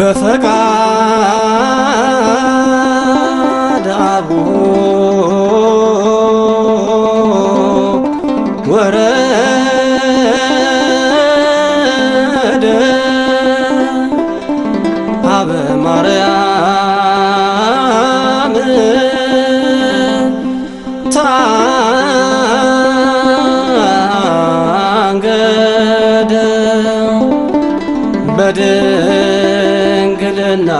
በፈቃድ አቡ ወረደ ሀበ ማርያም ታንገደ በድንግልና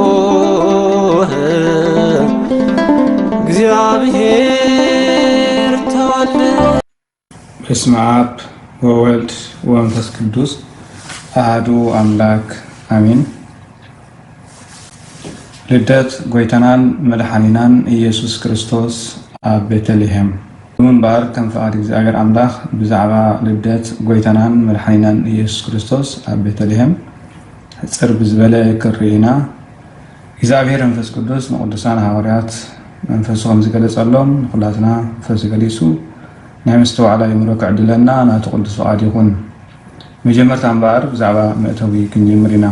ንጹህ እግዚአብሔር ተወልደ። በስመ አብ ወወልድ ወመንፈስ ቅዱስ አሐዱ አምላክ አሜን። ልደት ጐይታናን መድሓኒናን ኢየሱስ ክርስቶስ ኣብ ቤተልሔም። ንምንባር ከም ፍቓድ እግዚኣብሔር ኣምላኽ ብዛዕባ ልደት ጐይታናን መድሓኒናን ኢየሱስ ክርስቶስ ኣብ ቤተልሔም ሕጽር ብዝበለ ክንርኢ ኢና። እግዚኣብሔር መንፈስ ቅዱስ ንቅዱሳን ሃዋርያት መንፈሱ ከም ዝገለጸሎም ንኹላትና መንፈሱ ገሊጹ ናይ ምስትውዓል ኣእምሮ ክዕድለና ናቱ ቅዱስ ፍቓድ ይኹን። መጀመርታ እምበኣር ብዛዕባ መእተዊ ክንጅምር ኢና።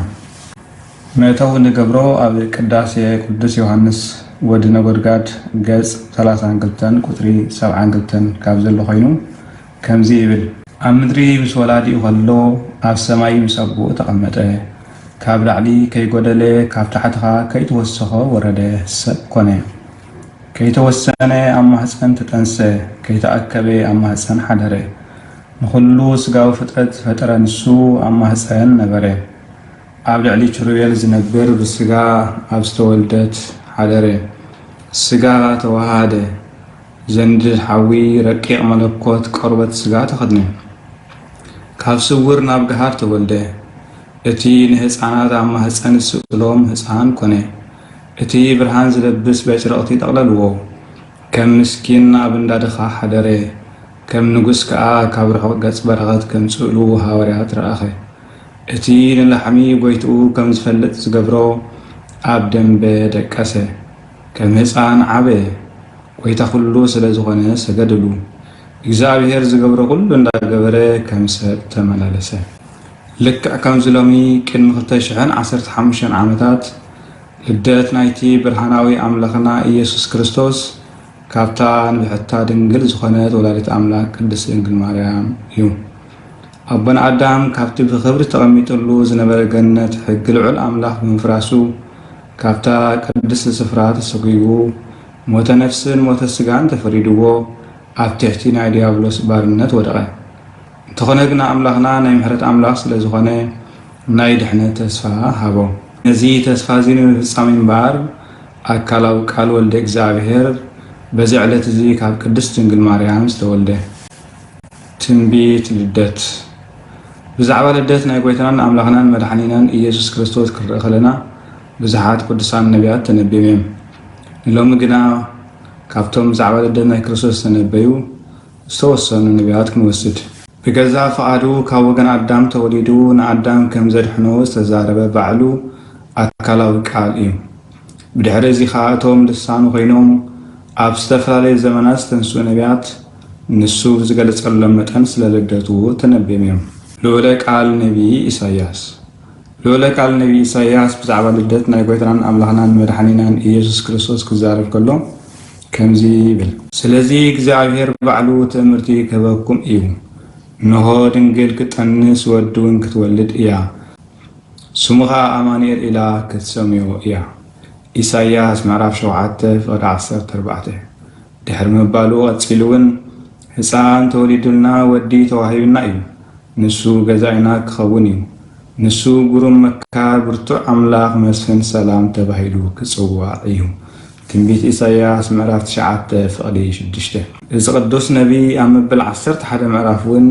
መእተዊ ንገብሮ ኣብ ቅዳሴ ቅዱስ ዮሃንስ ወዲ ነጎድጋድ ገጽ ሰላሳን ክልተን ቁጽሪ ሰብዓን ክልተን ካብ ዘሎ ኮይኑ ከምዚ ይብል። ኣብ ምድሪ ምስ ወላዲኡ ከሎ ኣብ ሰማይ ምስ ኣቦኡ ተቐመጠ። ካብ ላዕሊ ከይጎደለ ካብ ታሕቲ ኸኣ ከይተወሰኸ ወረደ፣ ሰብ ኮነ። ከይተወሰነ ኣብ ማህፀን ተጠንሰ፣ ከይተኣከበ ኣብ ማህፀን ሓደረ። ንኹሉ ስጋዊ ፍጥረት ዝፈጠረ ንሱ ኣብ ማህፀን ነበረ። ኣብ ልዕሊ ኪሩቤል ዝነብር ብስጋ ኣብ ዝተወልደት ሓደረ። ስጋ ተዋሃደ። ዘንድድ ሓዊ ረቂቕ መለኮት ቆርበት ስጋ ተኸድነ። ካብ ስውር ናብ ገሃድ ተወልደ። እቲ ንህፃናት ኣብ ማህፀን ዝስእሎም ህፃን ኮነ። እቲ ብርሃን ዝለብስ በጭረቕቲ ጠቕለልዎ። ከም ምስኪን ኣብ እንዳ ድኻ ሓደረ። ከም ንጉስ ከኣ ካብ ርሑቕ ገጽ በረኸት ከምጽእሉ ሃዋርያት ረኣኸ። እቲ ንላሕሚ ጐይትኡ ከም ዝፈልጥ ዝገብሮ ኣብ ደንበ ደቀሰ። ከም ህፃን ዓበየ። ጐይታ ኹሉ ስለ ዝኾነ ሰገድሉ። እግዚኣብሔር ዝገብሮ ኹሉ እንዳገበረ ከም ሰብ ተመላለሰ። ልክዕ ከምዚ ሎሚ ቅድሚ ክልተ ሽሕን ዓሰርተ ሓሙሽተን ዓመታት ልደት ናይቲ ብርሃናዊ ኣምላኽና ኢየሱስ ክርስቶስ ካብታ ንብሕታ ድንግል ዝኾነት ወላዲት ኣምላኽ ቅድስት ድንግል ማርያም እዩ። ኣቦና ኣዳም ካብቲ ብኽብሪ ተቐሚጥሉ ዝነበረ ገነት ሕጊ ልዑል ኣምላኽ ብምፍራሱ፣ ካብታ ቅድስቲ ስፍራ ተሰጒጉ፣ ሞተ ነፍስን ሞተ ስጋን ተፈሪድዎ፣ ኣብ ትሕቲ ናይ ዲያብሎስ ባርነት ወደቐ። እንተኾነ ግና ኣምላኽና ናይ ምሕረት ኣምላኽ ስለ ዝኾነ ናይ ድሕነት ተስፋ ሃቦ። ነዚ ተስፋ እዚ ንምፍጻም እምበኣር ኣካላዊ ቃል ወልደ እግዚኣብሔር በዚ ዕለት እዚ ካብ ቅድስት ድንግል ማርያም ዝተወልደ። ትንቢት ልደት። ብዛዕባ ልደት ናይ ጐይታናን ኣምላኽናን መድሓኒናን ኢየሱስ ክርስቶስ ክንርኢ ከለና ብዙሓት ቅዱሳን ነቢያት ተነቢዮም እዮም። ንሎሚ ግና ካብቶም ብዛዕባ ልደት ናይ ክርስቶስ ዝተነበዩ ዝተወሰኑ ነቢያት ክንወስድ። ብገዛ ፍቓዱ ካብ ወገን ኣዳም ተወሊዱ ንኣዳም ከም ዘድሕኖ ዝተዛረበ ባዕሉ ኣካላዊ ቃል እዩ። ብድሕሪ እዚ ኸኣ እቶም ልሳኑ ኮይኖም ኣብ ዝተፈላለየ ዘመናት ዝተንስኡ ነቢያት ንሱ ብዝገለጸሎም መጠን ስለ ልደቱ ተነቢዮም እዮም። ልኡለ ቃል ነቢይ ኢሳይያስ። ልኡለ ቃል ነቢይ ኢሳይያስ ብዛዕባ ልደት ናይ ጐይታናን ኣምላኽናን መድሓኒናን ኢየሱስ ክርስቶስ ክዛረብ ከሎ ከምዚ ይብል። ስለዚ እግዚኣብሔር ባዕሉ ትእምርቲ ክህበኩም እዩ። እንሆ ድንግል ክትጠንስ ወዲ እውን ክትወልድ እያ። ስሙ ኸኣ ኣማኑኤል ኢላ ክትሰምዮ እያ። ኢሳይያስ ምዕራፍ ሸውዓተ ፍቕዲ ዓሰርተ ኣርባዕተ። ድሕሪ ምባሉ ቀጺሉ እውን፣ ህፃን ተወሊዱልና፣ ወዲ ተዋሂቡና እዩ። ንሱ ገዛኢና ክኸውን እዩ። ንሱ ግሩም መካር፣ ብርቱዕ ኣምላኽ፣ መስፍን ሰላም ተባሂሉ ክጽዋዕ እዩ። ትንቢት ኢሳይያስ ምዕራፍ ትሽዓተ ፍቕዲ ሽዱሽተ። እዚ ቅዱስ ነቢይ ኣብ መበል ዓሰርተ ሓደ ምዕራፍ እውን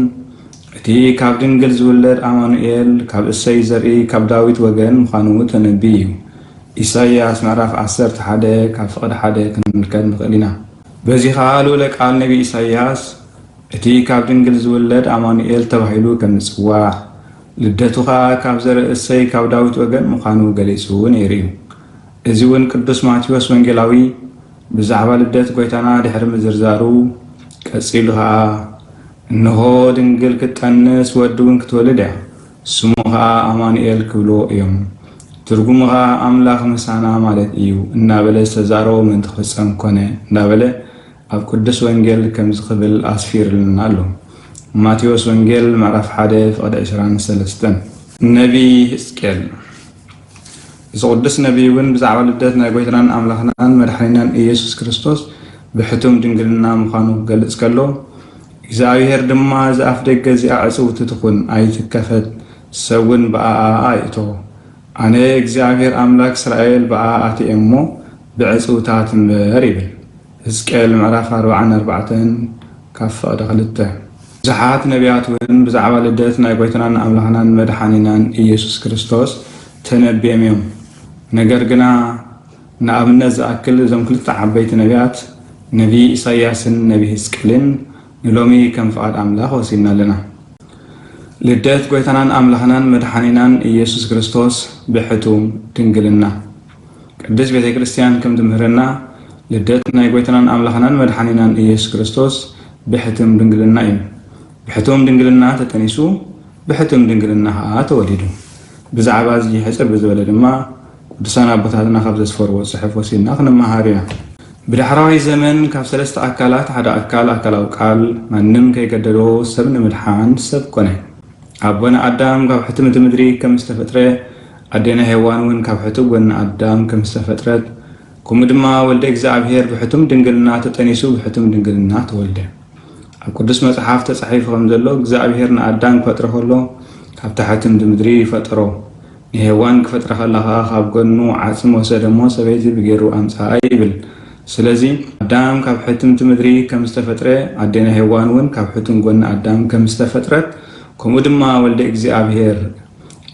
እቲ ካብ ድንግል ዝውለድ ኣማኑኤል ካብ እሰይ ዘርኢ ካብ ዳዊት ወገን ምዃኑ ተነብዩ እዩ። ኢሳይያስ ምዕራፍ ዓሰርተ ሓደ ካብ ፍቕዲ ሓደ ክንምልከት ንኽእል ኢና። በዚ ኸኣ ልኡለ ቃል ነቢ ኢሳይያስ እቲ ካብ ድንግል ዝውለድ ኣማኑኤል ተባሂሉ ከም ዝጽዋዕ፣ ልደቱ ኸኣ ካብ ዘርኢ እሰይ ካብ ዳዊት ወገን ምዃኑ ገሊጹ ነይሩ እዩ። እዚ እውን ቅዱስ ማቴዎስ ወንጌላዊ ብዛዕባ ልደት ጐይታና ድሕሪ ምዝርዛሩ፣ ቀጺሉ ኸኣ እንሆ ድንግል ክትጠንስ ወዲ እውን ክትወልድ እያ፣ ስሙ ኸኣ ኣማኑኤል ክብልዎ እዮም። ትርጉሙ ኸኣ ኣምላኽ ምሳና ማለት እዩ እናበለ ዝተዛረቦ ምእንቲ ክፍጸም ኮነ እናበለ ኣብ ቅዱስ ወንጌል ከምዚ ክብል ኣስፊርልና ኣሎ። ማቴዎስ ወንጌል ምዕራፍ ሓደ ፍቕዲ ዕስራን ሰለስተን። ነቢ ህዝቅኤል። እዚ ቅዱስ ነቢይ እውን ብዛዕባ ልደት ናይ ጎይታናን ኣምላኽናን መድሓኒናን ኢየሱስ ክርስቶስ ብሕቱም ድንግልና ምዃኑ ክገልጽ ከሎ፣ እግዚኣብሔር ድማ፣ "እዛ ኣፍ ደገ እዚኣ ዕጽውቲ ትኹን፣ ኣይትከፈት፣ ሰብ እውን ብኣኣ ኣይእቶ። ኣነ እግዚኣብሔር ኣምላክ እስራኤል ብኣኣ ኣትየ እሞ፣ ብዕጽውታ ትንበር" ይብል። ህዝቅኤል ምዕራፍ ኣርባዓን ኣርባዕተን ካብ ፍቕዲ ክልተ። ብዙሓት ነቢያት እውን ብዛዕባ ልደት ናይ ጎይታናን ኣምላኽናን መድሓኒናን ኢየሱስ ክርስቶስ ተነብዮም እዮም። ነገር ግና፣ ንኣብነት ዝኣክል፣ እዞም ክልተ ዓበይቲ ነቢያት፣ ነቢ ኢሳይያስን ነቢ ህዝቅኤልን፣ ንሎሚ ከም ፍቓድ ኣምላኽ ወሲድና ኣለና። ልደት ጎይታናን ኣምላኽናን መድሓኒናን ኢየሱስ ክርስቶስ ብሕቱም ድንግልና። ቅድስት ቤተ ክርስቲያን ከም ትምህረና፣ ልደት ናይ ጎይታናን ኣምላኽናን መድሓኒናን ኢየሱስ ክርስቶስ ብሕቱም ድንግልና እዩ። ብሕቱም ድንግልና ተጠኒሱ፣ ብሕቱም ድንግልና ኸኣ ተወሊዱ። ብዛዕባ እዚ ሕጽር ብዝበለ ድማ ቅዱሳን ኣቦታትና ካብ ዘስፈርዎ ጽሑፍ ወሲድና ክንመሃር ኢና። ብዳሕራዋይ ዘመን ካብ ሰለስተ ኣካላት ሓደ ኣካል፣ ኣካላዊ ቃል፣ ማንም ከይገደዶ ሰብ ንምድሓን ሰብ ኮነ። ኣቦና ኣዳም ካብ ሕቱም እቲ ምድሪ ከም ዝተፈጥረ፣ ኣዴና ሄዋን እውን ካብ ሕቱም ጎኒ ኣዳም ከም ዝተፈጥረት፣ ከምኡ ድማ ወልደ እግዚኣብሔር ብሕቱም ድንግልና ተጠኒሱ ብሕቱም ድንግልና ተወልደ። ኣብ ቅዱስ መጽሓፍ ተጻሒፉ ከም ዘሎ፣ እግዚኣብሔር ንኣዳም ክፈጥሮ ከሎ፣ ካብ ትሕቲ ምድሪ ፈጠሮ። ንሄዋን ክፈጥራ ከላ ኸኣ፣ ካብ ጎኑ ዓጽሚ ወሰደ እሞ፣ ሰበይቲ ብገይሩ ኣምጽኣ ይብል። ስለዚ፣ ኣዳም ካብ ሕትምቲ ምድሪ ከም ዝተፈጥረ፣ ኣዴና ሄዋን እውን ካብ ሕቱም ጎኒ ኣዳም ከም ዝተፈጥረት፣ ከምኡ ድማ ወልደ እግዚኣብሔር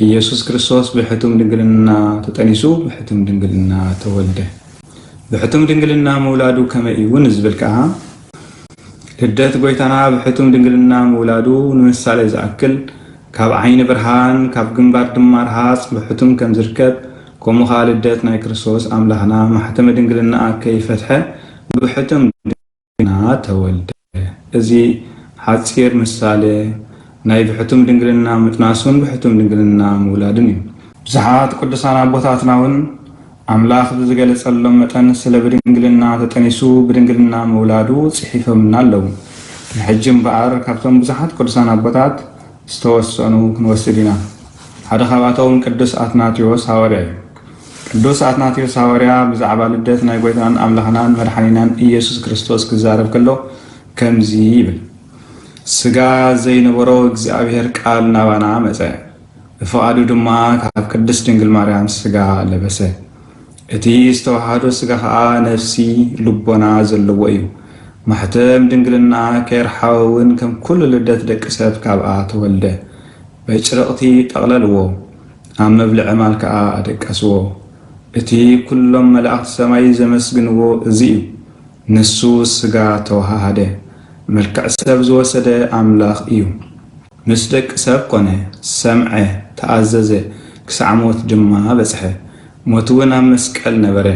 ኢየሱስ ክርስቶስ ብሕቱም ድንግልና ተጠኒሱ፣ ብሕቱም ድንግልና ተወልደ። ብሕቱም ድንግልና ምውላዱ ከመይ እዩ ንዝብል ከኣ፣ ልደት ጎይታና ብሕቱም ድንግልና ምውላዱ ንምሳሌ ዝኣክል፣ ካብ ዓይኒ ብርሃን፣ ካብ ግንባር ድማ ረሃጽ ብሕቱም ከም ዝርከብ፣ ከምኡ ኸኣ ልደት ናይ ክርስቶስ ኣምላኽና ማሕተመ ድንግልና ከይፈትሐ ብሕቱም ድንግልና ተወልደ። እዚ ሓጺር ምሳሌ ናይ ብሕቱም ድንግልና ምጥናሱን ብሕቱም ድንግልና ምውላድን እዩ። ብዙሓት ቅዱሳን ኣቦታትና እውን ኣምላኽ ብዝገለጸሎም መጠን ስለ ብድንግልና ተጠኒሱ ብድንግልና ምውላዱ ጽሒፎምልና ኣለዉ። ንሕጂ እምበኣር ካብቶም ብዙሓት ቅዱሳን ኣቦታት ዝተወሰኑ ክንወስድ ኢና። ሓደ ካብኣቶም ቅዱስ ኣትናቴዎስ ሃዋርያ እዩ። ቅዱስ ኣትናቴዎስ ሃዋርያ ብዛዕባ ልደት ናይ ጎይታናን ኣምላኽናን መድሓኒናን ኢየሱስ ክርስቶስ ክዛረብ ከሎ ከምዚ ይብል፣ "ስጋ ዘይነበሮ እግዚኣብሔር ቃል ናባና መጸ፣ ብፍቓዱ ድማ ካብ ቅድስት ድንግል ማርያም ስጋ ለበሰ። እቲ ዝተዋሃዶ ስጋ ኸኣ ነፍሲ ልቦና ዘለዎ እዩ። ማሕተም ድንግልና ከየርሓወ እውን ከም ኩሉ ልደት ደቂ ሰብ ካብኣ ተወልደ። በጭርቕቲ ጠቕለልዎ፣ ኣብ መብልዒ ማል ከኣ ኣደቀስዎ። እቲ ኩሎም መላእኽቲ ሰማይ ዘመስግንዎ እዚ እዩ። ንሱ ስጋ ተዋሃሃደ፣ መልክዕ ሰብ ዝወሰደ ኣምላኽ እዩ። ምስ ደቂ ሰብ ኮነ፣ ሰምዐ፣ ተኣዘዘ፣ ክሳዕ ሞት ድማ በጽሐ። ሞት እውን ኣብ መስቀል ነበረ።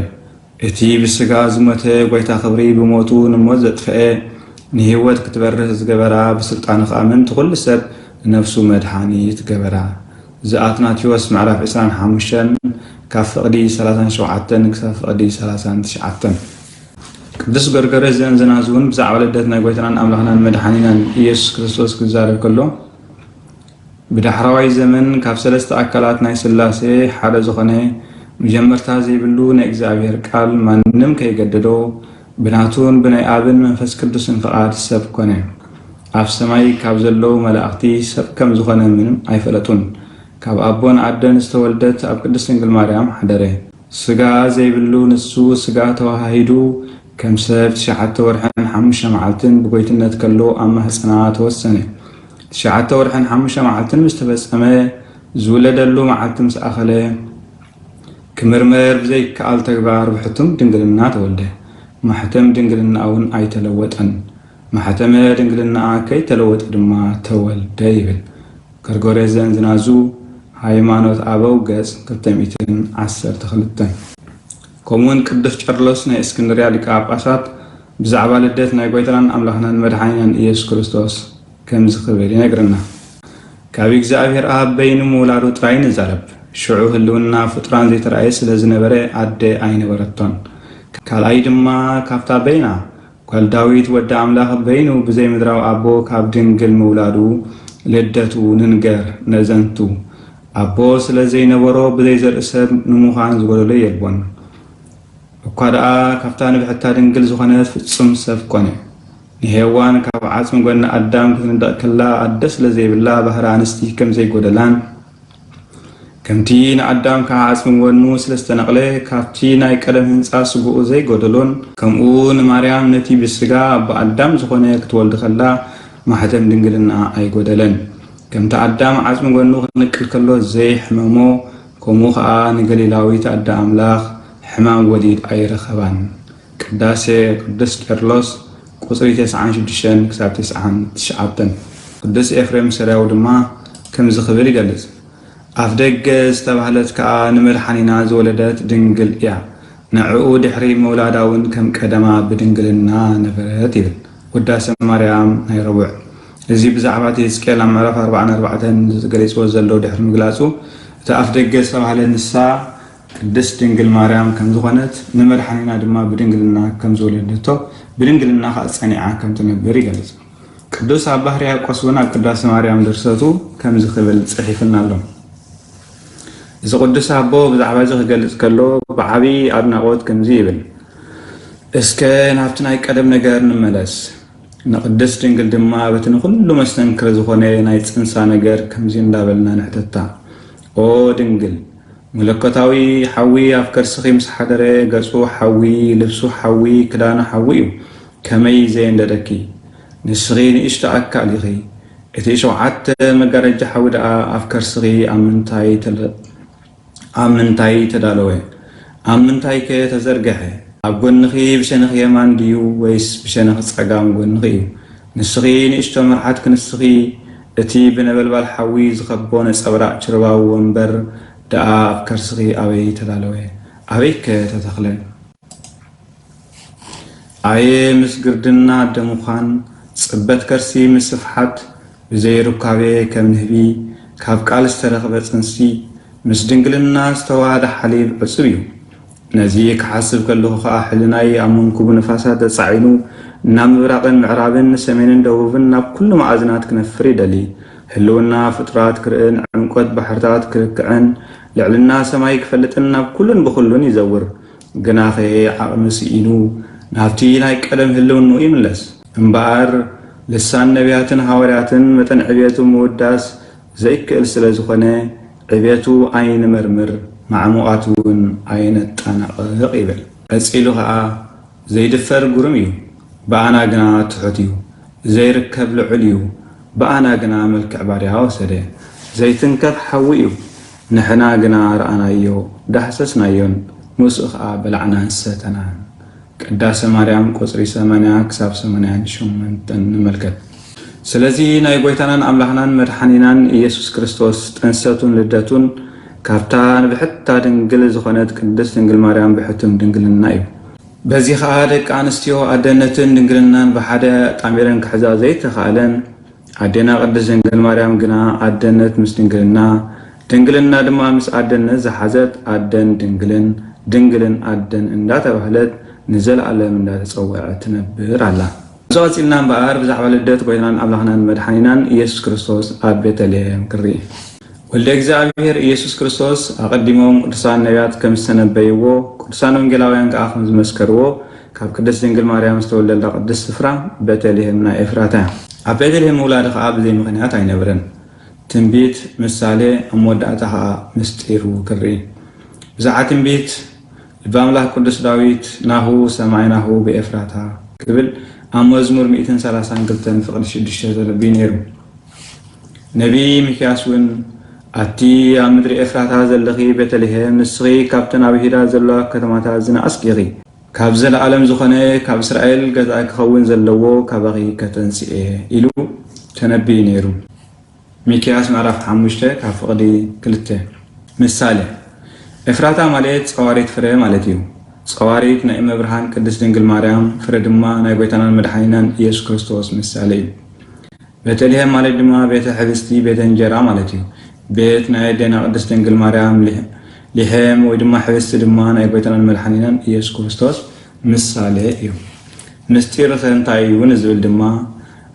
እቲ ብስጋ ዝሞተ ጎይታ ክብሪ ብሞቱ ንሞት ዘጥፍአ፣ ንህይወት ክትበርህ ዝገበራ፣ ብስልጣኑ ኸኣ ምእንቲ ኩሉ ሰብ ንነፍሱ መድሓኒት ገበራ። ዘኣትናቴዎስ ምዕራፍ ዕስራን ሓሙሽተን ካብ ፍቕዲ ሰላሳን ሸውዓተን ክሳብ ፍቕዲ ሰላሳን ትሽዓተን። ቅዱስ ጎርጎርዮስ ዘእንዝናዙ እውን ብዛዕባ ልደት ናይ ጎይታናን ኣምላኽናን መድሓኒናን ኢየሱስ ክርስቶስ ክዛረብ ከሎ፣ ብዳሕረዋይ ዘመን ካብ ሰለስተ ኣካላት ናይ ስላሴ ሓደ ዝኾነ፣ መጀመርታ ዘይብሉ ናይ እግዚኣብሔር ቃል ማንም ከይገደዶ፣ ብናቱን ብናይ ኣብን መንፈስ ቅዱስን ፍቓድ ሰብ ኮነ። ኣብ ሰማይ ካብ ዘለዉ መላእኽቲ ሰብ ከም ዝኾነ ምንም ኣይፈለጡን። ካብ ኣቦን ኣደን ዝተወልደት ኣብ ቅድስት ድንግል ማርያም ሓደረ። ስጋ ዘይብሉ ንሱ ስጋ ተዋሃሂዱ፣ ከም ሰብ ትሽዓተ ወርሕን ሓሙሽተ መዓልትን ብጎይትነት ከሎ ኣብ ማህፀና ተወሰነ። ትሽዓተ ወርሕን ሓሙሽተ መዓልትን ምስ ተፈጸመ፣ ዝውለደሉ መዓልቲ ምስ ኣኸለ፣ ክምርመር ብዘይከኣል ተግባር ብሕቱም ድንግልና ተወልደ። ማሕተም ድንግልና እውን ኣይተለወጠን። ማሕተመ ድንግልና ከይተለወጠ ድማ ተወልደ ይብል። ጎርጎርዮስ ዘእንዝናዙ፣ ሃይማኖት ኣበው ገጽ ክልተ ሚእትን ዓሰርተ ክልተን። ከምኡውን ቅዱስ ቄርሎስ ናይ እስክንድርያ ሊቀ ጳጳሳት ብዛዕባ ልደት ናይ ጎይታናን ኣምላኽናን መድሓኒናን ኢየሱስ ክርስቶስ ከምዚ ክብል ይነግረና። ካብ እግዚኣብሔር ኣብ በይኑ ምውላዱ ጥራይ ንዛረብ። ሽዑ ህልውና ፍጡራን ዘይተራእየ ስለ ዝነበረ ኣደ ኣይነበረቶን። ካልኣይ ድማ ካብታ በይና ጓል ዳዊት ወዲ ኣምላኽ በይኑ ብዘይ ምድራዊ ኣቦ ካብ ድንግል ምውላዱ ልደቱ ንንገር ነዘንቱ። ኣቦ ስለ ዘይነበሮ ብዘይ ዘርኢ ሰብ ንምዃን ዝጎደሎ የልቦን። እኳ ደኣ ካብታ ንብሕታ ድንግል ዝኾነት ፍጹም ሰብ ኮነ። ንሄዋን ካብ ዓጽሚ ጎኒ ኣዳም ክትንደቕ ከላ ኣደ ስለ ዘይብላ ባህሪ ኣንስቲ ከም ዘይጎደላን፣ ከምቲ ንኣዳም ካብ ዓጽሚ ጎኑ ስለ ዝተነቕለ ካብቲ ናይ ቀደም ህንጻ ስግኡ ዘይጎደሎን፣ ከምኡ ንማርያም ነቲ ብስጋ ኣቦ ኣዳም ዝኾነ ክትወልድ ከላ ማሕተም ድንግልና ኣይጎደለን። ከምቲ ኣዳም ዓጽሚ ጎኑ ክንቅል ከሎ ዘይሕመሞ፣ ከምኡ ኸኣ ንገሊላዊት ኣደ ኣምላኽ ሕማም ወሊድ ኣይረኸባን። ቅዳሴ ቅዱስ ቄርሎስ ቁጽሪ ተስዓን ሽዱሽተን ክሳብ ተስዓን ትሽዓተን። ቅዱስ ኤፍሬም ሰርያዊ ድማ ከምዚ ክብል ይገልጽ፣ ኣፍ ደገ ዝተባህለት ከኣ ንመድሓኒና ዝወለደት ድንግል እያ። ንዕኡ ድሕሪ ምውላዳ እውን ከም ቀደማ ብድንግልና ነበረት ይብል። ውዳሴ ማርያም ናይ ረቡዕ። እዚ ብዛዕባ እቲ ሕዝቅኤል ኣብ ምዕራፍ ኣርባዓን ኣርባዕተን ገሊጽዎ ዘሎ ድሕሪ ምግላጹ፣ እቲ ኣፍ ደገ ዝተባህለት ንሳ ቅድስት ድንግል ማርያም ከም ዝኾነት፣ ንመድሓኒና ድማ ብድንግልና ከም ዝወለደቶ፣ ብድንግልና ከኣ ጸኒዓ ከም ትነብር ይገልጽ። ቅዱስ ኣባ ሕርያቆስ እውን ኣብ ቅዳሴ ማርያም ድርሰቱ ከምዚ ክብል ጽሒፍልና ኣሎ። እዚ ቅዱስ ኣቦ ብዛዕባ እዚ ክገልጽ ከሎ ብዓቢ ኣድናቖት ከምዚ ይብል፣ እስከ ናብቲ ናይ ቀደም ነገር ንመለስ። ንቅድስት ድንግል ድማ በቲ ንኹሉ መስተንክር ዝኾነ ናይ ጽንሳ ነገር ከምዚ እንዳበልና ንሕተታ፣ ኦ ድንግል፣ መለኮታዊ ሓዊ ኣብ ከርስኺ ምስ ሓደረ፣ ገጹ ሓዊ፣ ልብሱ ሓዊ፣ ክዳኑ ሓዊ እዩ። ከመይ ዘየንደደኪ! ንስኺ ንእሽቶ ኣካል ኢኺ። እቲ ሸውዓተ መጋረጃ ሓዊ ደኣ ኣብ ከርስኺ ኣብ ምንታይ ተለ-፣ ኣብ ምንታይ ተዳለወ? ኣብ ምንታይከ ተዘርግሐ? ኣብ ጎንኺ ብሸነኽ የማን ድዩ ወይስ ብሸነኽ ጸጋም ጎንኺ እዩ? ንስኺ ንእሽቶ መርዓት ክንስኺ፣ እቲ ብነበልባል ሓዊ ዝኸቦ ነጸብራቕ ችርባዊ ወንበር ደኣ ኣብ ከርስኺ ኣበይ ተዳለወ? ኣበይከ ተተኽለ? ኣየ ምስ ግርድና ኣደ ምዃን፣ ጽበት ከርሲ ምስፍሓት፣ ብዘይ ሩካቤ ከም ንህቢ፣ ካብ ቃል ዝተረኽበ ጽንሲ፣ ምስ ድንግልና ዝተዋሃደ ሓሊብ ዕጹብ እዩ። ነዚ ክሓስብ ከለኹ ኸኣ ሕልናይ ኣብ መንኩቡ ንፋሳት ተጻዒኑ፣ ናብ ምብራቕን ምዕራብን ንሰሜንን ደቡብን ናብ ኩሉ መኣዝናት ክነፍር ይደሊ። ህልውና ፍጡራት ክርእን፣ ዕምቆት ባሕርታት ክልክዕን፣ ልዕልና ሰማይ ክፈልጥን ናብ ኩሉን ብኹሉን ይዘውር። ግናኸ ዓቕሚ ስኢኑ ናብቲ ናይ ቀደም ህልውንኡ ይምለስ። እምበኣር ልሳን ነቢያትን ሃዋርያትን መጠን ዕቤቱ ምውዳስ ዘይክእል ስለ ዝኾነ፣ ዕቤቱ ኣይንመርምር፣ ማዕሙቓት እውን ኣይነጣናቕቕ ይብል። ቀጺሉ ኸኣ፣ ዘይድፈር ግሩም እዩ፣ ብኣና ግና ትሑት እዩ። ዘይርከብ ልዑል እዩ፣ ብኣና ግና መልክዕ ባርያ ወሰደ። ዘይትንከፍ ሓዊ እዩ፣ ንሕና ግና ረኣናዮ፣ ዳህሰስናዮን፣ ምስኡ ኸኣ በላዕናን ሰተናን። ቅዳሴ ማርያም ቁጽሪ ሰማንያ ክሳብ ሰማንያን ሸሞንተን ንመልከት። ስለዚ ናይ ጐይታናን ኣምላኽናን መድሓኒናን ኢየሱስ ክርስቶስ ጥንሰቱን ልደቱን ካብታ ንብሕታ ድንግል ዝኾነት ቅድስት ድንግል ማርያም ብሕቱም ድንግልና እዩ። በዚ ኸኣ ደቂ ኣንስትዮ ኣደነትን ድንግልናን ብሓደ ኣጣሚረን ክሕዛ ዘይተኻእለን፣ ኣዴና ቅድስት ድንግል ማርያም ግና ኣደነት ምስ ድንግልና፣ ድንግልና ድማ ምስ ኣደነት ዝሓዘት ኣደን ድንግልን፣ ድንግልን ኣደን እንዳተባህለት ንዘለኣለም እንዳተጸውዐት ትነብር ኣላ። እዚ ቀጺልና እምበኣር ብዛዕባ ልደት ጐይታናን ኣምላኽናን መድሓኒናን ኢየሱስ ክርስቶስ ኣብ ቤተልሔም ክንርኢ። ወልደ እግዚኣብሔር ኢየሱስ ክርስቶስ ኣቐዲሞም ቅዱሳን ነቢያት ከም ዝተነበይዎ፣ ቅዱሳን ወንጌላውያን ከኣ ከም ዝመስከርዎ፣ ካብ ቅድስት ድንግል ማርያም ዝተወልደላ ቅድስት ስፍራ ቤተልሔም ናይ ኤፍራታ እያ። ኣብ ቤተልሔም ምውላዱ ከኣ ብዘይ ምኽንያት ኣይነበረን። ትንቢት፣ ምሳሌ፣ ኣብ መወዳእታ ከኣ ምስጢሩ ክንርኢ። ብዛዕባ ትንቢት፣ ልበ ኣምላኽ ቅዱስ ዳዊት፣ ናሁ ሰማይናሁ ብኤፍራታ ክብል ኣብ መዝሙር ሚእትን ሰላሳን ክልተን ፍቕዲ ሽዱሽተ ተነቢዩ ነይሩ። ነቢይ ሚክያስ እውን፣ ኣቲ ኣብ ምድሪ ኤፍራታ ዘለኺ ቤተልሔም፣ ንስኺ ካብተን ኣብ ይሁዳ ዘለዋ ከተማታት ዝነኣስኪ ኢኺ። ካብ ዘለኣለም ዝኾነ፣ ካብ እስራኤል ገዛኢ ክኸውን ዘለዎ ካባኺ ከተንስኤ ኢሉ ተነቢዩ ነይሩ። ሚክያስ ምዕራፍ ሓሙሽተ ካብ ፍቕዲ ክልተ። ምሳሌ። ኤፍራታ ማለት ጸዋሪት ፍረ ማለት እዩ። ጸዋሪት ናይ እመ ብርሃን ቅድስት ድንግል ማርያም፣ ፍረ ድማ ናይ ጐይታናን መድሓኒናን ኢየሱስ ክርስቶስ ምሳሌ እዩ። ቤተልሔም ማለት ድማ ቤተ ሕብስቲ፣ ቤተ እንጀራ ማለት እዩ። ቤት ናይ ኣዴና ቅድስት ድንግል ማርያም፣ ሊሕ-፣ ሊሔም ወይ ድማ ሕብስቲ ድማ ናይ ጎይታናን መድሓኒናን ኢየሱስ ክርስቶስ ምሳሌ እዩ። ምስጢር ኸ እንታይ እዩ ንዝብል ድማ፣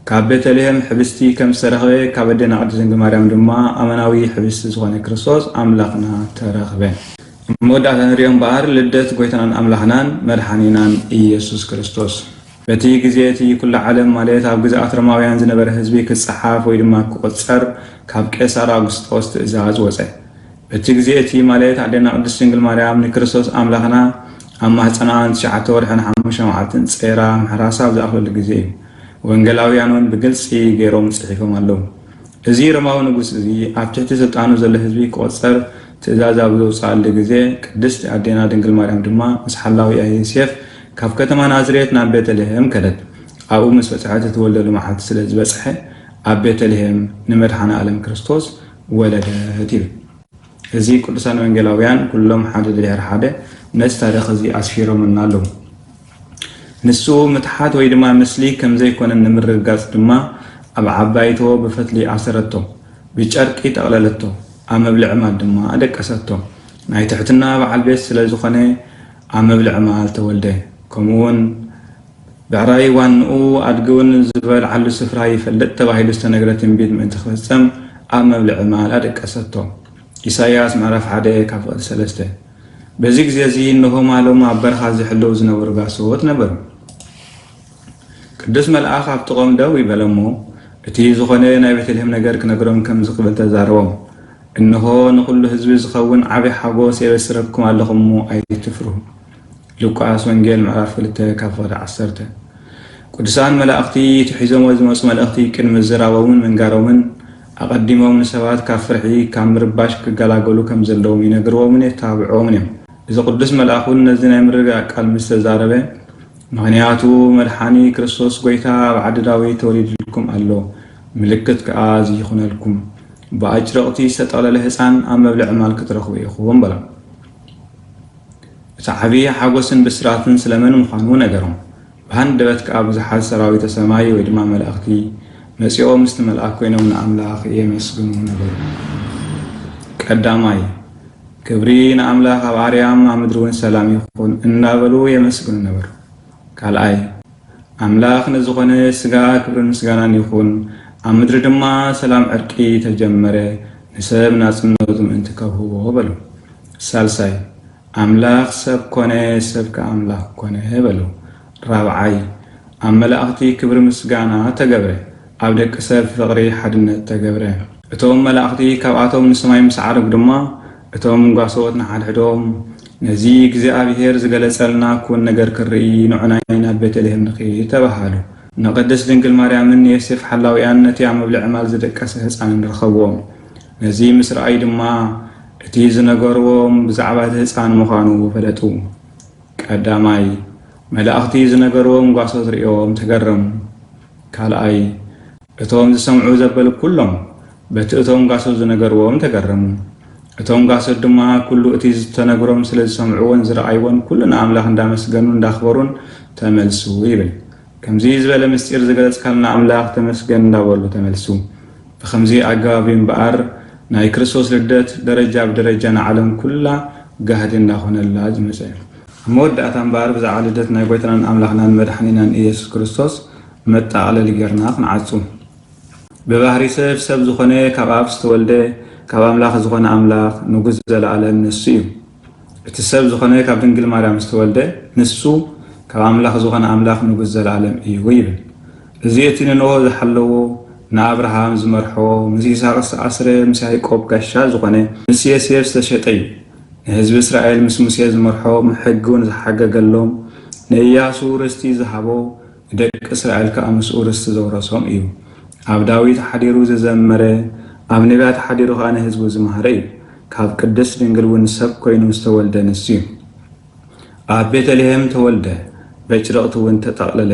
ካብ ቤተልሔም ሕብስቲ ከም ዝተረኽበ፣ ካብ ኣዴና ቅድስት ድንግል ማርያም ድማ ኣማናዊ ሕብስቲ ዝኾነ ክርስቶስ ኣምላኽና ተረኽበ። ኣብ መወዳእታ ንሪኦ እምበኣር ልደት ጎይታናን ኣምላኽናን መድሓኒናን ኢየሱስ ክርስቶስ። በቲ ግዜ እቲ ኩሉ ዓለም፣ ማለት ኣብ ግዝኣት ሮማውያን ዝነበረ ህዝቢ ክጸሓፍ ወይ ድማ ክቑጸር ካብ ቄሳር ኣውግስጦስ ትእዛዝ ወጸ። በቲ ግዜ እቲ፣ ማለት ኣዴና ቅድስት ድንግል ማርያም ንክርስቶስ ኣምላኽና ኣብ ማህጸና ንትሽዓተ ወርሕን ሓሙሽተ መዓልትን ጸይራ ምሕራሳ ኣብ ዝኣኽለሉ ግዜ እዩ። ወንጌላውያን እውን ብግልጺ ገይሮም ጽሒፎም ኣለዉ። እዚ ሮማዊ ንጉስ እዚ ኣብ ትሕቲ ስልጣኑ ዘሎ ህዝቢ ክቖጸር ትእዛዝ ኣብ ዘውጽኣሉ ግዜ፣ ቅድስቲ ኣዴና ድንግል ማርያም ድማ ምስ ሓላዊኣ ዮሴፍ ካብ ከተማ ናዝሬት ናብ ቤተልሔም ከደት። ኣብኡ ምስ በጽሐት፣ እተወልደሉ መዓልቲ ስለ ዝበጽሐ፣ ኣብ ቤተልሔም ንመድኃኔ ዓለም ክርስቶስ ወለደት ይብል። እዚ ቅዱሳን ወንጌላውያን ኩሎም ሓደ ድሕሪ ሓደ ነዚ ታሪኽ እዚ ኣስፊሮምልና ኣለዉ። ንሱ ምትሓት ወይ ድማ ምስሊ ከም ዘይኮነ ንምርግጋጽ ድማ ኣብ ዓባይቶ ብፈትሊ ኣሰረቶ፣ ብጨርቂ ጠቕለለቶ፣ ኣብ መብልዒ ማል ድማ ኣደቀሰቶ። ናይ ትሕትና በዓል ቤት ስለ ዝኾነ ኣብ መብልዒ ማል ተወልደ። ከምኡውን ብዕራይ ዋንኡ ኣድጊ እውን ዝበልዓሉ ስፍራ ይፈልጥ ተባሂሉ ዝተነግረ ትንቢት ምእንቲ ክፍጸም ኣብ መብልዒ ማል ኣደቀሰቶ። ኢሳይያስ ምዕራፍ ሓደ ካብ ፍቕዲ ሰለስተ። በዚ ግዜ እዚ እንሆ ማሎም ኣብ በረኻ ዝሕለዉ ዝነበሩ ጋሶት ነበሩ። ቅዱስ መልኣኽ ኣብ ጥቖም ደው ይበለ እሞ፣ እቲ ዝኾነ ናይ ቤተልሔም ነገር ክነግሮም ከምዚ ክብል ተዛረቦም፣ እንሆ ንኹሉ ህዝቢ ዝኸውን ዓቢ ሓጎስ የበስረኩም ኣለኹ እሞ ኣይትፍርሁ። ሉቃስ ወንጌል ምዕራፍ ክልተ ካብ ፍቕዲ ዓሰርተ። ቅዱሳን መላእኽቲ እቲ ሒዞሞ ዝመጹ መልእኽቲ ቅድሚ ምዝራቦምን ምንጋሮምን፣ ኣቐዲሞም ንሰባት ካብ ፍርሒ፣ ካብ ምርባሽ ክገላገሉ ከም ዘለዎም ይነግርዎምን የተባብዕዎምን እዮም። እዚ ቅዱስ መልኣኽ እውን ነዚ ናይ ምርግጋእ ቃል ምስ ተዛረበ፣ ምኽንያቱ መድሓኒ ክርስቶስ ጐይታ ኣብ ዓዲ ዳዊት ተወሊዱልኩም ኣሎ፣ ምልክት ከኣ እዚ ይኹነልኩም፣ ብኣጭርቕቲ ዝተጠቕለለ ህጻን ኣብ መብልዒ ማል ክትረኽቡ ኢኹም በሎም። እቲ ዓቢ ሓጎስን ብስራትን ስለመን ምዃኑ ነገሮም። ብሃንደበት ከኣ ብዙሓት ሰራዊተ ሰማይ ወይ ድማ መላእኽቲ መጺኦም ምስቲ መልኣክ ኮይኖም ንኣምላኽ የመስግኑ ነበሩ። ቀዳማይ፣ ክብሪ ንኣምላኽ ኣብ ኣርያም ኣብ ምድሪ እውን ሰላም ይኹን እናበሉ የመስግኑ ነበሩ። ካልኣይ፣ ኣምላኽ ንዝኾነ ስጋ ክብርን ምስጋናን ይኹን፣ ኣብ ምድሪ ድማ ሰላም ዕርቂ ተጀመረ፣ ንሰብ ናጽነቱ ምእንቲ ከብህቦ በሉ። ሳልሳይ፣ ኣምላኽ ሰብ ኮነ፣ ሰብ ከኣ ኣምላኽ ኮነ በሉ። ራብዓይ፣ ኣብ መላእኽቲ ክብሪ ምስጋና ተገብረ፣ ኣብ ደቂ ሰብ ፍቕሪ ሓድነት ተገብረ። እቶም መላእኽቲ ካብኣቶም ንሰማይ ምስ ዓረጉ ድማ፣ እቶም ጓሶት ንሓድሕዶም፣ ነዚ እግዚኣብሔር ዝገለጸልና ክውን ነገር ክርኢ ንዑናይ ናብ ቤተልሔም ንኺድ ተባሃሉ። ንቅድስት ድንግል ማርያምን ንዮሴፍ ሓላዊኣን ነቲ ኣብ መብልዒ ማል ዝደቀሰ ህጻንን ረኸብዎም። ነዚ ምስ ረኣዩ ድማ፣ እቲ ዝነገርዎም ብዛዕባ እቲ ህጻን ምዃኑ ፈለጡ። ቀዳማይ፣ መላእኽቲ ዝነገርዎም ጓሶት ርእዮም ተገረሙ። ካልኣይ፣ እቶም ዝሰምዑ ዘበሉ ኩሎም በቲ እቶም ጓሶት ዝነገርዎም ተገረሙ። እቶም ጓሶት ድማ ኩሉ እቲ ዝተነግሮም ስለ ዝሰምዕዎን ዝረኣይዎን ኩሉ ንኣምላኽ እንዳመስገኑ እንዳኽበሩን ተመልሱ ይብል። ከምዚ ዝበለ ምስጢር ዝገለጽካልና ኣምላኽ ተመስገን እንዳበሉ ተመልሱ። ብኸምዚ ኣገባብ እዩ እምበኣር ናይ ክርስቶስ ልደት ደረጃ ብደረጃ ንዓለም ኩላ ጋህዲ እንዳኾነላ ዝመጸ እዩ። ኣብ መወዳእታ እምበኣር ብዛዕባ ልደት ናይ ጎይታናን ኣምላኽናን መድሓኒናን ኢየሱስ ክርስቶስ መጠቓለሊ ጌርና ክንዓጹ። ብባህሪ ሰብ ሰብ ዝኾነ ካብ ኣብ ዝተወልደ ካብ ኣምላኽ ዝኾነ ኣምላኽ ንጉስ ዘለኣለም ንሱ እዩ። እቲ ሰብ ዝኾነ ካብ ድንግል ማርያም ዝተወልደ ንሱ ካብ ኣምላኽ ዝኾነ ኣምላኽ ንጉስ ዘለኣለም እዩ ይብል። እዚ እቲ ንኖህ ዝሓለዎ፣ ንኣብርሃም ዝመርሖ፣ ምስ ይስሐቅ ዝተኣስረ፣ ምስ ያዕቆብ ጋሻ ዝኾነ፣ ምስ ዮሴፍ ዝተሸጠ እዩ። ንህዝቢ እስራኤል ምስ ሙሴ ዝመርሖም፣ ሕጊ እውን ዝሓገገሎም፣ ንእያሱ ርስቲ ዝሃቦ፣ ንደቂ እስራኤል ከኣ ምስኡ ርስቲ ዘውረሶም እዩ። ኣብ ዳዊት ሓዲሩ ዝዘመረ፣ ኣብ ነቢያት ሓዲሩ ከኣ ንህዝቡ ዝመሃረ እዩ። ካብ ቅድስት ድንግል እውን ሰብ ኮይኑ ዝተወልደ ንሱ እዩ። ኣብ ቤተልሔም ተወልደ፣ በጭርቕቲ እውን ተጠቕለለ።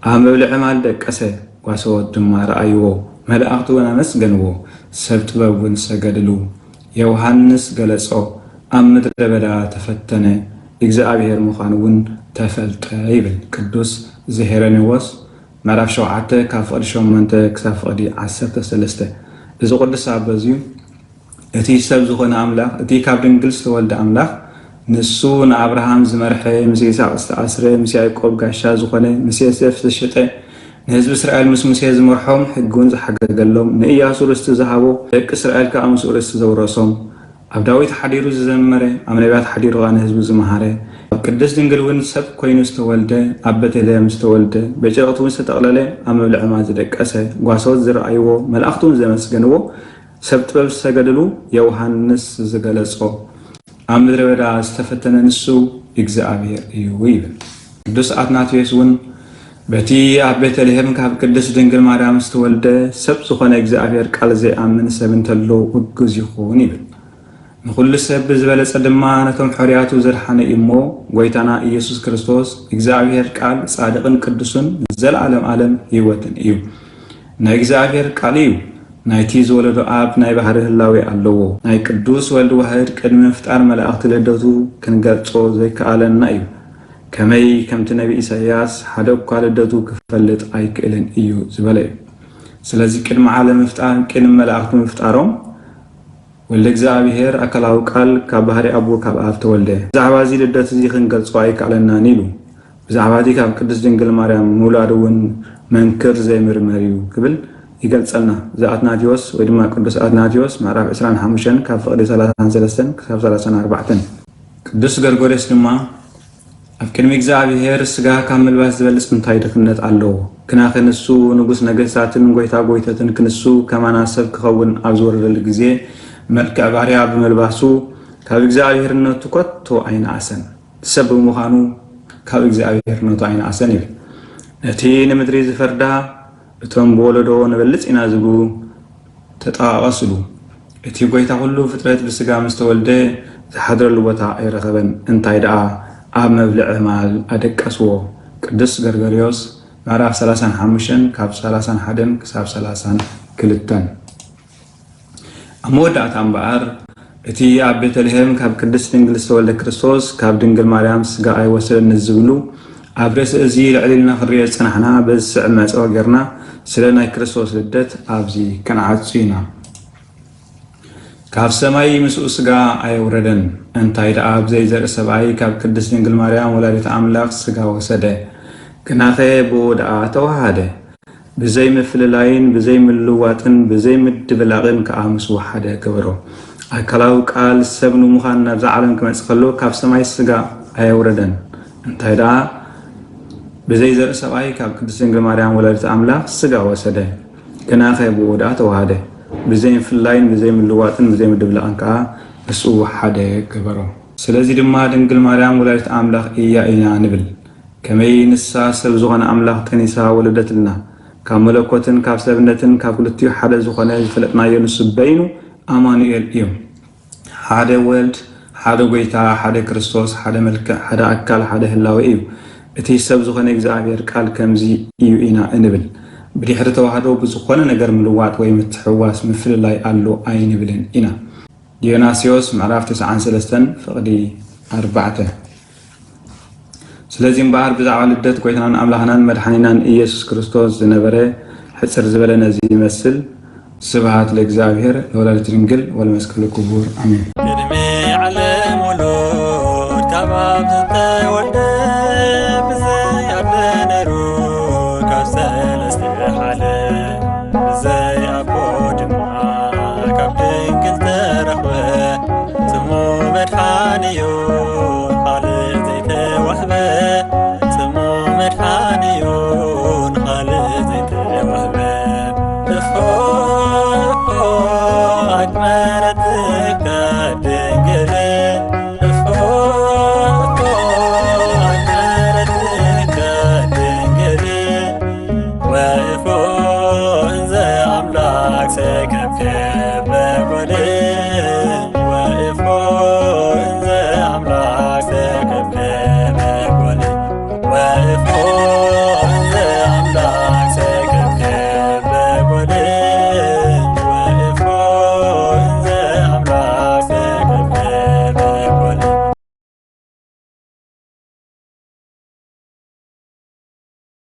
ኣብ መብልዒ ማል ደቀሰ፣ ጓሶት ድማ ረኣይዎ፣ መላእኽቲ እውን ኣመስገንዎ፣ ሰብ ጥበብ እውን ሰገድሉ። ዮሃንስ ገለጾ፣ ኣብ ምድረ በዳ ተፈተነ፣ እግዚኣብሔር ምዃኑ እውን ተፈልጠ ይብል ቅዱስ ዘሄረኔዎስ ምዕራፍ ሸውዓተ ካብ ፍቕዲ ሸሞንተ ክሳብ ፍቕዲ ዓሰርተ ሰለስተ። እዚ ቅዱስ ኣቦ እዚ እዩ። እቲ ሰብ ዝኾነ ኣምላኽ፣ እቲ ካብ ድንግል ዝተወልደ ኣምላኽ፣ ንሱ ንኣብርሃም ዝመርሐ፣ ምስ ይስሐቅ ዝተኣስረ፣ ምስ ያዕቆብ ጋሻ ዝኾነ፣ ምስ ዮሴፍ ዝተሸጠ፣ ንህዝቢ እስራኤል ምስ ሙሴ ዝመርሖም፣ ሕጊ እውን ዝሓገገሎም፣ ንኢያሱ ርስቲ ዝሃቦ፣ ደቂ እስራኤል ከኣ ምስኡ ርስቲ ዘውረሶም፣ ኣብ ዳዊት ሓዲሩ ዝዘመረ፣ ኣብ ነቢያት ሓዲሩ ከኣ ንህዝቡ ዝመሃረ፣ ኣብ ቅድስት ድንግል እውን ሰብ ኮይኑ ዝተወልደ፣ ኣብ ቤተልሔም ዝተወልደ፣ በጨርቅቲ እውን ዝተጠቕለለ፣ ኣብ መብልዒ ማል ዝደቀሰ፣ ጓሶት ዝረኣይዎ፣ መላእኽቲ እውን ዘመስገንዎ፣ ሰብ ጥበብ ዝሰገድሉ፣ ዮሃንስ ዝገለጾ፣ ኣብ ምድረ በዳ ዝተፈተነ ንሱ እግዚኣብሔር እዩ ይብል። ቅዱስ ኣትናቴዎስ እውን በቲ ኣብ ቤተልሔም ካብ ቅድስት ድንግል ማርያም ዝተወልደ ሰብ ዝኾነ እግዚኣብሔር ቃል ዘይኣምን ሰብ እንተሎ ውጉዝ ይኹን ይብል። ንኹሉ ሰብ ብዝበለጸ ድማ ነቶም ሕርያቱ ዘድሓነ እዩ እሞ፣ ጎይታና ኢየሱስ ክርስቶስ እግዚኣብሔር ቃል ጻድቕን ቅዱስን ንዘለዓለም ዓለም ህይወትን እዩ። ናይ እግዚኣብሔር ቃል እዩ። ናይቲ ዝወለዶ ኣብ ናይ ባህሪ ህላዌ ኣለዎ። ናይ ቅዱስ ወልድ ዋህድ ቅድሚ ምፍጣር መላእኽቲ ልደቱ ክንገልጾ ዘይከኣለና እዩ። ከመይ ከምቲ ነቢ ኢሳይያስ ሓደ እኳ ልደቱ ክፈልጥ ኣይክእልን እዩ ዝበለ እዩ። ስለዚ ቅድሚ ዓለም ምፍጣር፣ ቅድሚ መላእኽቲ ምፍጣሮም ወልደ እግዚኣብሔር ኣካላዊ ቃል ካብ ባህሪ ኣቦ ካብ ኣብ ተወልደ። ብዛዕባ እዚ ልደት እዚ ክንገልጾ ኣይከኣለናን ኢሉ። ብዛዕባ እቲ ካብ ቅድስት ድንግል ማርያም ምውላድ እውን መንክር ዘይምርመር እዩ ክብል ይገልጸልና። እዚ ኣትናቴዎስ ወይ ድማ ቅዱስ ኣትናቴዎስ ምዕራፍ ዕስራን ሓሙሽተን ካብ ፍቕዲ ሰላሳን ሰለስተን ክሳብ ሰላሳን ኣርባዕተን። ቅዱስ ገርጎርዮስ ድማ ኣብ ቅድሚ እግዚኣብሔር ስጋ ካብ ምልባስ ዝበልጽ እንታይ ድኽነት ኣለዎ? ግናኸ ንሱ ንጉስ ነገስታትን ጎይታ ጎይተትን ክንሱ ከማና ሰብ ክኸውን ኣብ ዝወረደሉ ግዜ መልክዕ ባርያ ብምልባሱ ካብ እግዚኣብሔርነቱ ኮቶ ኣይነኣሰን። ሰብ ብምዃኑ ካብ እግዚኣብሔርነቱ ኣይነኣሰን ይብል። ነቲ ንምድሪ ዝፈርዳ እቶም ብወለዶ ንበልጽ ኢና ዝብሉ ተጠቓቐስሉ። እቲ ጎይታ ኩሉ ፍጥረት ብስጋ ምስ ተወልደ ዝሓድረሉ ቦታ ኣይረኸበን። እንታይ ደኣ ኣብ መብልዒ ማል ኣደቀስዎ። ቅዱስ ገርገርዮስ ምዕራፍ ሰላሳን ሓሙሽተን ካብ ሰላሳን ሓደን ክሳብ ሰላሳን ክልተን። ኣብ መወዳእታ እምበኣር፣ እቲ ኣብ ቤተልሔም ካብ ቅድስት ድንግል ዝተወልደ ክርስቶስ ካብ ድንግል ማርያም ስጋ ኣይወሰደን ዝብሉ፣ ኣብ ርእሲ እዚ ልዕል ኢልና ክንሪኦ ዝጸናሕና፣ በዚ ዝስዕብ መዕጸዊ ጌርና ስለ ናይ ክርስቶስ ልደት ኣብዚ ክንዓጹ ኢና። ካብ ሰማይ ምስኡ ስጋ ኣየውረደን፣ እንታይ ደኣ ብዘይ ዘርኢ ሰብኣይ ካብ ቅድስት ድንግል ማርያም ወላዲተ ኣምላኽ ስጋ ወሰደ፣ ግናኸ ብኡ ደኣ ተዋሃደ። ብዘይ ምፍልላይን ብዘይ ምልዋጥን ብዘይ ምድብላቕን ከኣ ምስ ወሓደ ገበሮ። ኣካላዊ ቃል ሰብ ንምዃን ናብዛ ዓለም ክመጽእ ከሎ ካብ ሰማይ ስጋ ኣየውረደን። እንታይ ደኣ ብዘይ ዘርኢ ሰብኣይ ካብ ቅድስት ድንግል ማርያም ወላዲት ኣምላኽ ስጋ ወሰደ። ግናኸ ብኡ ደኣ ተዋሃደ። ብዘይ ምፍልላይን ብዘይ ምልዋጥን ብዘይ ምድብላቕን ከኣ ምስኡ ሓደ ገበሮ። ስለዚ ድማ ድንግል ማርያም ወላዲት ኣምላኽ እያ ኢና ንብል። ከመይ ንሳ ሰብ ዝኾነ ኣምላኽ ጠኒሳ ወለደትልና። ካብ መለኮትን ካብ ሰብነትን ካብ ክልቲኡ ሓደ ዝኾነ ዝፈለጥናዮ ንሱ በይኑ ኣማኑኤል እዩ። ሓደ ወልድ፣ ሓደ ጎይታ፣ ሓደ ክርስቶስ፣ ሓደ መልክዕ፣ ሓደ ኣካል፣ ሓደ ህላዌ እዩ። እቲ ሰብ ዝኾነ እግዚኣብሔር ቃል ከምዚ እዩ ኢና እንብል። ብድሕሪ ተዋህዶ ብዝኾነ ነገር ምልዋጥ ወይ ምትሕውዋስ ምፍልላይ ኣሎ ኣይንብልን ኢና። ዲዮናስዮስ ምዕራፍ ተስዓን ሰለስተን ፍቕዲ ኣርባዕተ። ስለዚ እምበኣር ብዛዕባ ልደት ጎይታናን ኣምላኽናን መድሓኒናን ኢየሱስ ክርስቶስ ዝነበረ ሕጽር ዝበለ ነዚ ይመስል። ስብሃት ለእግዚኣብሔር ለወላዲቱ ድንግል ወለመስቀሉ ክቡር ኣሜን። ቅድሚ ዓለም ውሉድ ካብ ኣብ ዝተወልደ ብዘይ ኣደ ነይሩ ካብ ሰለስተ ሓደ ብዘይ ኣቦ ድማ ካብ ድንግል ተረኽበ ስሙ መድሓኒ እዩ።